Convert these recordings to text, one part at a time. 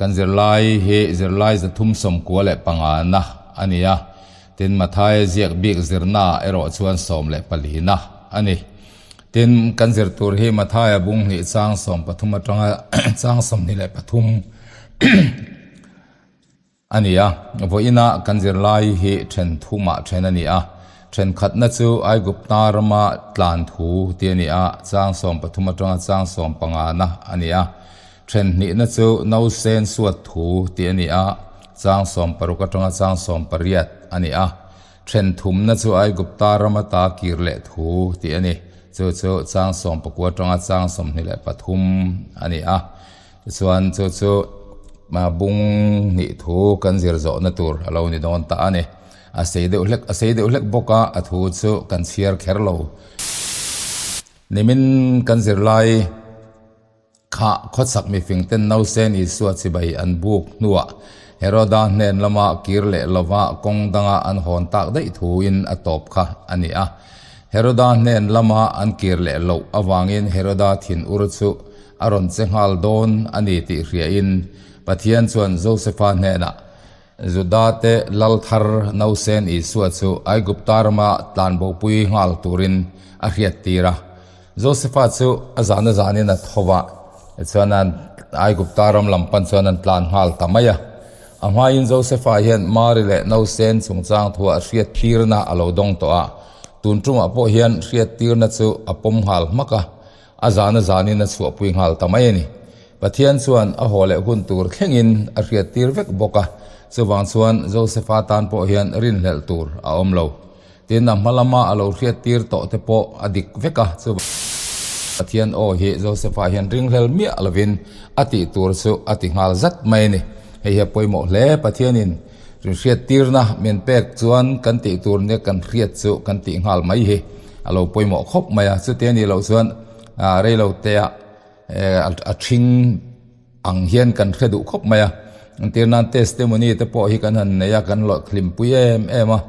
Kan zirlai hi zirlai 395 na a ni a, tin Mathaia ziak bik zirnaah erawh chuan 14 na a ni. Tin, kan zir tur hi Mathaia bung hnih chang 13 atanga chang 23 a ni a. Vawiina kan zirlai hi then thumah then a ni a. Thenkhatna chu Aigupta rama tlan thu tih a ni a, chang 13 atanga chang 15 na a ni a. Then hnihna chu Nausen suat thu tih a ni a, chang 16 atanga chang 18 a ni a. Then thumna chu Aigupta rama ta kir leh thu tih a ni, chu chu chang 19 atanga chang 23 a ni a. Tichuan chu chu bung hnih thu kan zir zawhna tur a lo ni dawn ta a ni. A sei deuh hlek a sei deuh hlek bawk a, a thu chu kan chhiar kher lo. Nimin kan zirlai. Kha khawchhak mifing ten nausen Isua chibai an buk hnuah Heroda hnen lama kir leh lova kawng danga an hawn tak daih thuin a tawp kha a ni a. Heroda hnen lama an kir leh loh avangin Heroda thinur chu a rawn che nghal dawn a ni tih hriain Pathian chuan Josefa hnenah Juda te lal thar nausen Isua chu Aigupta rama tlanbopui nghal turin a hriattir a. Josefa chu a zan a zanin a tho va, tichuan an Aigupta ram lam pan chuan an tlan nghal ta mai a. A hmain Josefa hian Mari leh Nausen chungchang thuah hriattirna a lo dawng tawh a, tun tumah pawh hian hriattirna chu a pawm nghal hmak a, a zan a zanin a chhuahpui nghal ta mai a ni. Pathian chuan a haw leh hun tur thlengin a hriattir vek bawk a, chuvang chuan Josefa tan pawh hian rinhlelh tur a awm lo. Tin, a hma lama a lo hriattir tawh te pawh a dik vek a, chu Pathian aw hi Josefa hian ringhlel miah lovin a tih tur chu a ti nghal zat mai a ni. Hei hi a pawimawh hle, Pathianin hriattirna min pek chuan kan tih tur nia kan hriat chu kan tih nghal mai hi a lo pawimawh khawp mai a, chuti a nih loh chuan reiloteah a ṭhing ang hian kan hre duh khawp mai a, entir nan testimony te pawh hi kan han nei a, kan hlawhthlimpui em em a,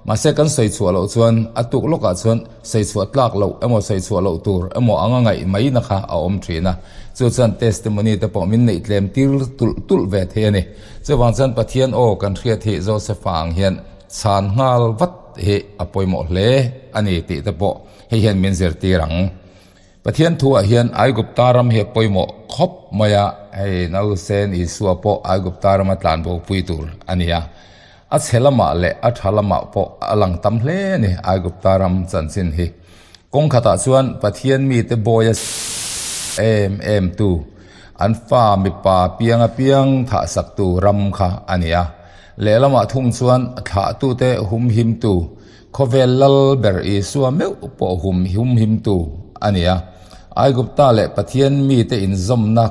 mahse kan sawi chhuah loh chuan a tuk lawkah chuan sawi chhuah tlak loh emaw sawi chhuah loh tur emaw anga ngaih mai na kha a awm thin a, chu chuan testimony te pawh min neih tlem tir tulh tulh ve thei a ni. Chuvang chuan Pathian aw kan hriat hi Joseph-a ang hian chhan nghal vat hi a pawimawh hle a ni tih te pawh hei hian min zirtir ang. Pathian thuah hian Aigupta ram hi a pawimawh khawp mai a, hei Nausen Isua pawh Aigupta rama tlanbopui tur a ni a. A chhe lamah leh a tha lamah pawh a lang tam hle a ni Aigupta ram chanchin hi. Kawng khatah chuan Pathian mite bawi a em em tu, an fa mipa piang apiang thahsaktu ram kha a ni a. Lehlamah thung chuan thlahtute humhimtu Khawvel lal ber Isua meuh pawh hum humhimtu a ni a. Aigupta leh Pathian mite inzawmna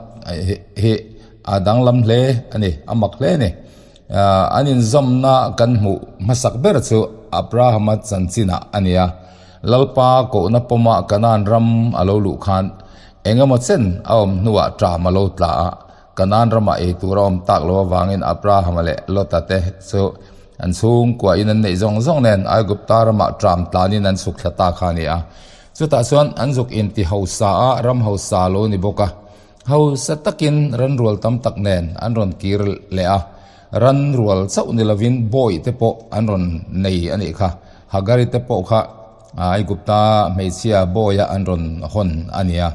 hi a danglam hle a ni, a mak hle a ni. An inzawmna kan hmuh hmasak ber chu Abrahama chanchinah a ni a. Lalpa kohna pawma Kanaan ram a lo luh khan eng emaw chen a awm hnuah ṭam a lo tla a. Kanaan ramah ei tur a awm tak lo avangin Abrahama leh Lota te chu an chhungkuahin an neih zawng zawng nen Aigupta ramah ṭam tlanin an chhuk thla ta kha a ni a. Chutah chuan an zuk inti hausa a, ram hausa lo ni bawk a. Hausa takin ran rual tam tak nen an rawn kir leh a, ran rual chauh ni lovin bawih te pawh an rawn nei a nih kha. Hagari te pawh kha Aigupta hmeichhia bawia an rawn hawn a ni a.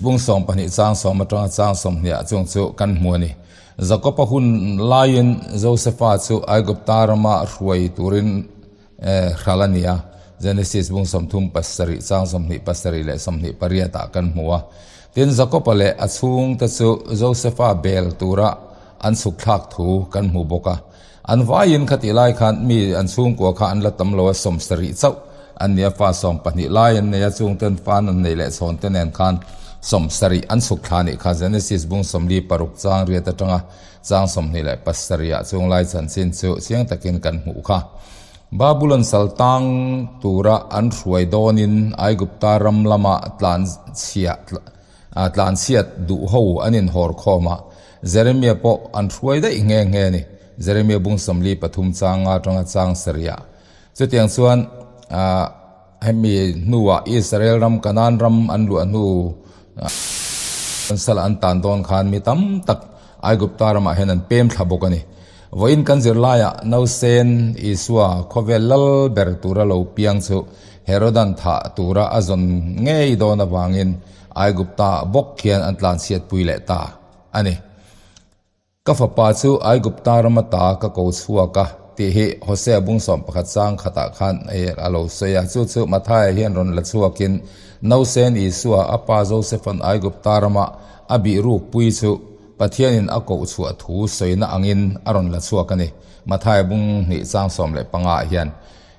Bung 12 chang 10 atanga chang 20 ah chung chu kan hmu a ni. Jakob-a hun laiin Josefa chu Aigupta rama hruai turin hral a ni a. Genesis bung 37 chang 27 leh 28 ah kan hmu a. Tin, Jakob-a leh a chhungte chu Josefa bel tura an chhuk thlak thu kan hmu bawk a. An vaiin khatih lai khan mi an chhungkua kha an la tam lo a, 70 chauh an ni a, fa 12 lai an nei a, chungten fan an nei leh chhawn te nen khan 70 an chhuk thla nih kha Genesis bung 46 chang riat atanga chang 27 ah chung lai chanchin chu chiang takin kan hmuh kha. Babulon sal tang tura an hruai dawnin Aigupta ram lama tlan chhia tlanchhiat duh ho an inhawr khawm a, Jeremia pawh an hruai daih nghe nghe a ni. Jeremia bung 43 chang nga atanga chang sarih. Chutiang chuan hemi hnuah Israel ram Kanaan ram an luah hnu Sal an tan dawn khan mi tam tak Aigupta ramah hian an pem thla bawk a ni. Vawiin kan zirlaiah nausen Isua khawvel lal ber tura lo piang chu Herodan thah tura a zawn ngei dawn avangin Aigupta bawk hian an tlanchhiatpui leh ta a ni. Ka fapa chu Aigupta ram ata ka ko chhuak a, tih hi Hosea bung 11 chang khatah khan a lo sawi a. Chu chu Mathaia hian rawn la chhuakin Nausen Isua a pa Josepha'n Aigupta rama a bih rukpui chu Pathianin a koh chhuah thu sawina angin a rawn la chhuak a ni, Mathaia bung hnih chang 15 ah hian.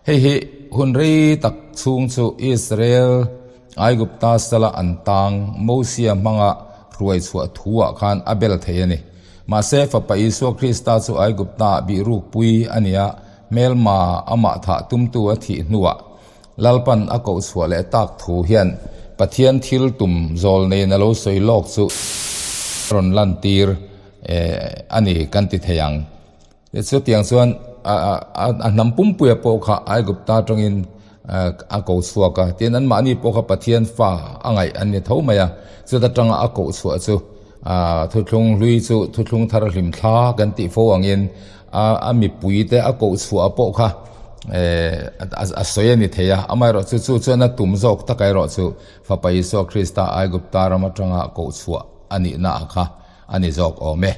Hei hi hun rei tak chhung chu Israel Aigupta sala an tang Mosia hmanga hruai chhuah thu ah khan a bel thei a ni. Mahse, Fapa Isua Krista chu Aigupta ah bih rukpui a ni a, hmelma amah thah tumtu a thih hnuah Lalpan a koh chhuah leh tak thu hian Pathian thil tum zawl neiin a lo sawi lawk chu a rawn lantir a ni kan ti thei ang. Chutiang chuan a hnam pumpuia pawh kha Aigupta atangin a ko chhuak a, tin anmahni pawh kha Pathian fa a ngaih an ni tho mai a, chuta tanga a koh chhuah chu thuthlung hlui chu thuthlung thar hlim thla kan tih fo angin a mipuite a koh chhuah pawh kha a sawi a ni thei a, amaherawhchu chu chuan a tum zawk taka erawh chu Fapa Isua Krista Aigupta ram atanga koh chhuah a nihna ah kha a ni zawk awm e.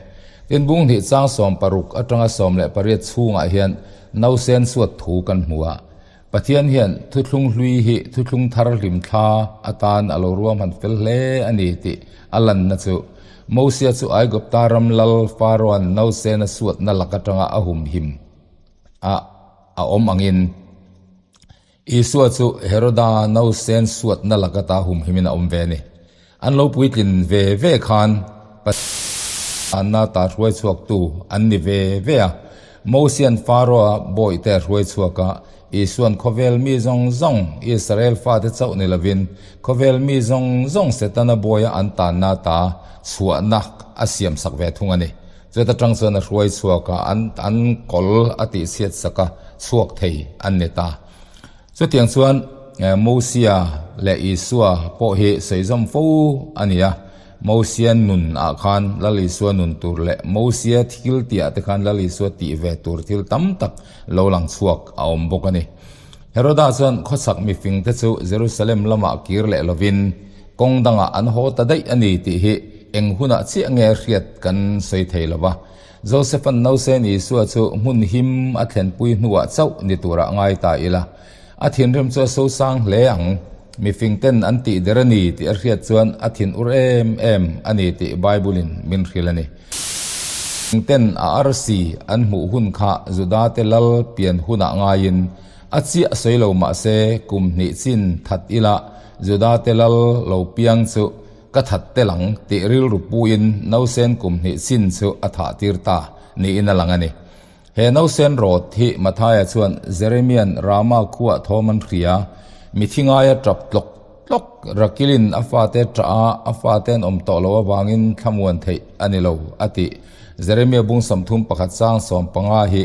Tin, bung hnih chang 60 atanga 18 chhungah hian nausen suat thu kan hmu a. Pathian hian thuthlung hlui hi thuthlung thar hlim thla atan a lo ruahman fel hle a ni tih a lanna chu Mosia chu Aigupta ram lal Pharaoh-a'n nausen a suatna lak atanga a humhim a a awm angin Isua chu Heroda nausen suatna lak ata humhimin a awm ve a ni. An lo puitlin ve ve khan Pathianna ta hruai chhuaktu an ni ve ve a. Mosian Pharaoh-a bawihte a hruai chhuak a, Isuan khawvel mi zawng zawng, Israel fate chauh ni lovin, khawvel mi zawng zawng Setana bawia an tanna ta chhuahna a siamsak ve thung a ni. Chuta tang chuan a hruai chhuak a, an an kawl a tihchhiat sak a, chhuak thei an ni ta. Chutiang chuan Mosia leh Isua pawh hi sawi zawm fo a ni a, Mosia nun ah khan Lal Isua nun tur leh Mosia thil tih ah te khan Lal Isua tih ve tur thil tam tak lo lang chhuak a awm bawk a ni. Heroda chuan khawchhak mifing te chu Jerusalem lamah kir leh lovin kawng dangah an haw ta daih a ni tih hi eng hunah chiah nge hriat kan sawi thei lo va. Joseph-a'n nausen Isua chu hmun him a thlenpui hnuah chauh ni turah ngai ta ila, a thinrim chu a sosang hle ang. Mifingten an tih der a ni tih a hriat chuan a thin ur em em a ni tih Bible-in min hrilh a ni. Mifingten a arsi an hmuh hun kha Judate lal pian hunah ngaiin a chiah sawi lo mah se kum hnih chin that ila Judate lal lo piang chu Ka that tel ang tih rilru puiin nausen kum hnih chin chu a thah tir ta niin a lang a ni. He nausen rawt hi Mathaia chuan Jeremia'n Rama khuah thawm an hria, mithi ngaia tap tlawk tlawk Rakilin a fate tah a, a fate an awm tawh loh avangin thlamuan theih a ni lo a tih. Jeremia bung 31 chang 15 hi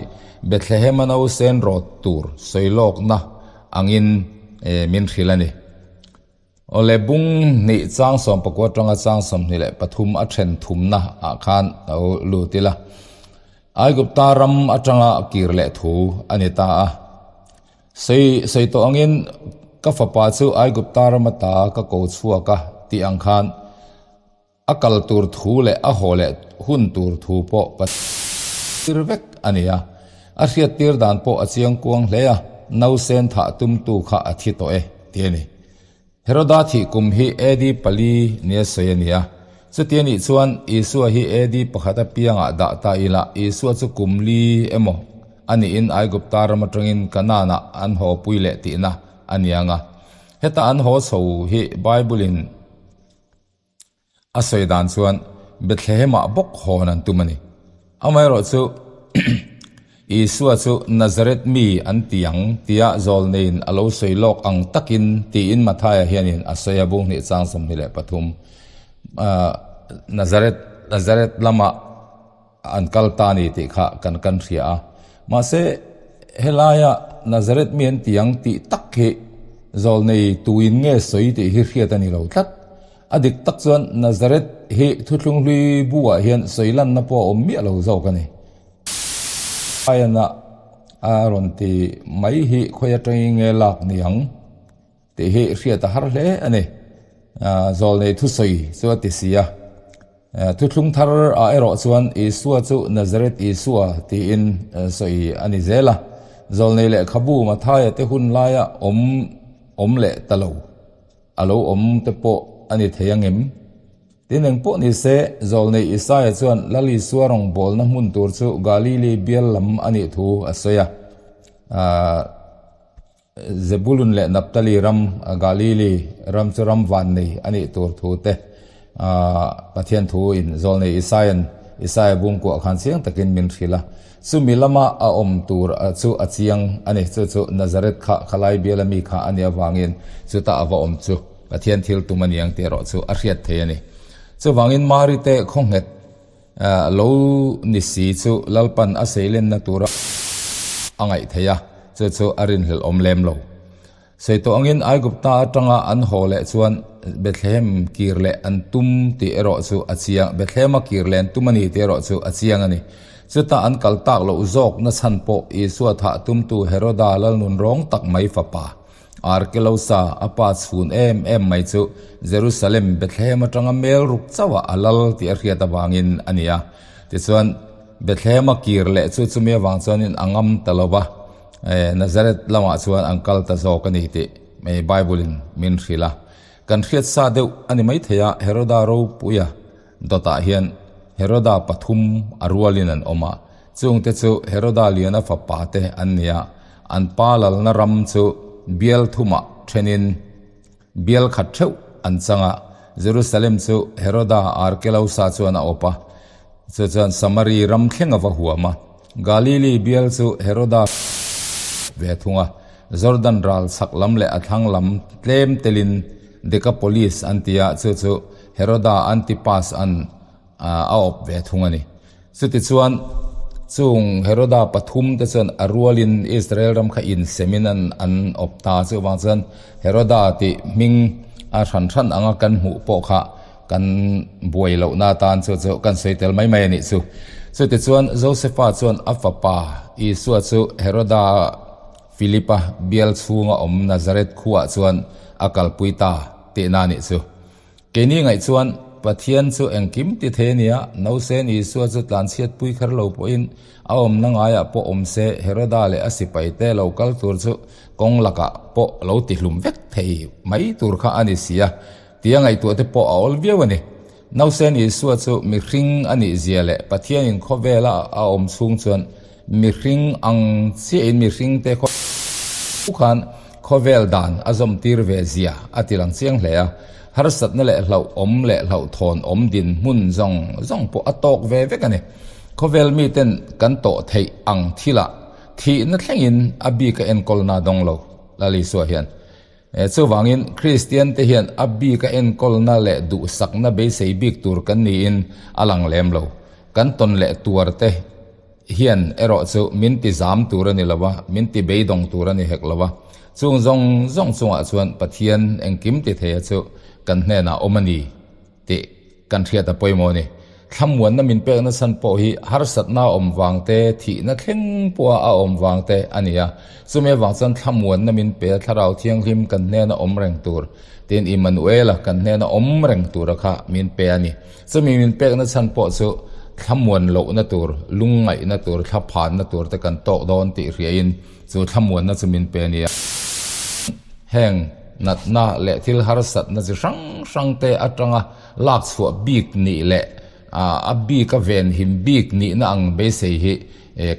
Bethlehema nausen rawt tur sawi lawkna angin min hrilh a ni. Awle bung hnih chang 19 atanga chang 23 a then thumna ah khan lo lut ila. Aigupta ram atanga kir leh thu a ni ta a. Sawi sawi tawh angin ka fapa chu Aigupta ram ata ka ko chhuak a tih ang khan A kal tur thu leh a haw leh hun tur thu pawh Pathian vek a ni a, a hriattir dan pawh a chiang kuang hle a, nausen thah tumtu kha a thi tawh e ti a ni. Heroda thih kum hi AD pali nia sawi a ni a, chuti a nih chuan Isua hi AD pakhat apiangah dah ta ila Isua chu kum li emaw a niin Aigupta ram atangin Kanaan-ah an haw pui leh tihna a ni ang a, heta an haw chho hi Bible-in A sawi dan chuan Bethlehem-ah bawk hawn an tum a ni. Amaherawhchu, Isua chu Nazareth mi an ti ang tia zawlneiin a lo sawi lawk ang takin tiin Mathaia hianin a sawi a, bung hnih chang 23. Nazareth, Nazareth lamah an kal ta a ni tih kha kan kan hria a. Mahse, helaia Nazareth mi an ti ang tih tak hi zawlnei tuin nge sawi tih hi hriat a ni lo tlat. A dik tak chuan Nazareth hi Thuthlung Hlui bu-ah hian sawi lanna pawh a awm miah lo zawk a ni. Aiana a rawn ti mai hi khawi atangin nge lak ni ang tih hi hriat a har hle a ni. Zawlnei thusawi chu a ti si a. Thuthlung thar ah erawh chuan Isua chu Nazareth Isua tiin sawi a ni zel a. Zawlnei lehkhabu Mathaia te hun laia awm awm leh ta lo. A lo awm te pawh a ni thei angem? Tin eng pawh ni se, Zawlnei Isaia chuan Lal Isua rawngbawlna hmun tur chu Galili bial lam a nih thu a sawi a. Zebulun leh Naphtali ram, Galili ram chu ram vannei a nih tur thu te Pathian thuin Zawlnei Isaia'n Isaia bungkuah khan chiang takin min hrilh a. Chumi lama a awm tur chu a chiang a ni. Chu chu Nazareth kha khalai biala mi kha a nih avangin chuta a va awm chu Pathian thil tum a ni ang tih erawh chu a hriat thei a ni. Chuvangin Mari te khawnghet lo ni si chu Lalpan a seilenna tura a ngaih thei a, chu chu a rinhlelh awm lem lo. Sawi tawh angin Aigupta atanga an haw leh chuan Bethlehem kir leh an tum tih erawh chu a chiang, Bethlehema kir leh an tum a ni tih erawh chu a chiang a ni. Chuta an kal tak loh zawk na chhan pawh Isua thah tumtu Heroda lalnun rawng tak mai fapa Arkelosa a pa chhun em em mai chu Jerusalem Bethlehem atanga mel ruk chauhah a lal tih a hriat avangin a ni a. Tichuan Bethlehema kir leh chu chumi avang chuanin a ngam ta lo va. Nazareth lamah chuan an kal ta zawk a ni tih Bible in min hrilh a. Kan hriat sa deuh a ni maithei a, Heroda ropuia dawtah hian Heroda pathum a rualin an awm a, chungte chu Heroda liana fapa te an ni a, an pa lalna ram chu bial thumah thenin bial khat theuh an chang a, Jerusalem chu Heroda Arkelausa chuan a awp a, chu chuan Samari ram thleng a va huam a. Galili bial chu Heroda ve thung a, Jordan ral chhak lam leh a thlang lam tlem telin Decapolis an ti a, chu chu Heroda Antipas an a awp ve thung a ni. Chutichuan, chung Heroda pathum te chuan a rualin Israel ram kha insemin an an awp ta a, chuvang chuan Heroda tih hming a hran hran anga kan hmuh pawh kha kan buai lohna atan chu chu kan sawi tel mai mai a nih chu. Chutichuan, Josefa chuan a fapa Isua chu Heroda Philipa bial chhunga awm Nazareth khuaah chuan a kalpui ta tihna a nih chu. Keini ngaih chuan Pathian chu engkim ti thei a nia, Nausen Isua chu tlanchhiat pui kher lo pawhin a awmna ngaiah pawh awm se, Heroda leh a sipaite lo kal tur chu kawng lakah pawh lo tihlum vek thei mai tur kha a ni si a, tia ngaihtuah te pawh a awl viau a ni. Nausen Isua chu mihring a nih zia leh Pathianin khawvela a awm chhung chuan mihring ang chiahin mihringte khan khawvel dan a zawmtir ve zia a ti lang chiang hle a, harsatna leh hlauhawm leh hlauhthawn awm dinhmun zawng zawng pawh a tawk ve vek a ni. Khawvel miten kan tawh theih ang thilah thihna thlengin a bika enkawlna a dawng lo, Lal Isua hian. Chuvangin Kristiante hian a bika enkawlna leh duhsakna beisei bik tur kan niin a lang lem lo. Kan tawn leh tuarte hian erawh chu min ti zam tur a ni lo a, min ti beidawng tur a ni hek lo a. Chung zawng zawng chungah chuan Pathian engkim ti theia chu kan hnenah awm a ni tih kan hriat a pawimawh a ni. Thlamuanna min pek nachhan pawh hi harsatna a awm vang te, thihna thleng pawha a awm vang te a ni a. Chumi avang chuan thlamuanna min pe a, Thlarau Thianghlim kan hnena awm reng tur, tin Immanuela kan hnena awm reng tura kha min pe a ni. Chumi min pek nachhan pawh chu thlamuan lohna tur, lungngaihna tur, thlaphanna tur te kan tawk dawn tih hriain chu thlamuanna chu min pe a ni a. Heng natna leh thil harsatna chi hrang hrang te atanga lak chhuah bik nih leh a bik a venhim bik nihna ang beisei hi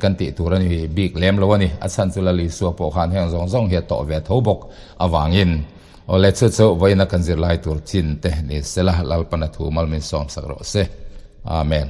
kan tih tur a ni bik lem lo a ni. A chhan chu Lal Isua pawh khan heng zawng zawng hi a tawh ve tho bawk avangin awle chu chu vawiina kan zirlai tur chin te ni sela Lalpana thu mal min sawmsak rawh se. Amen.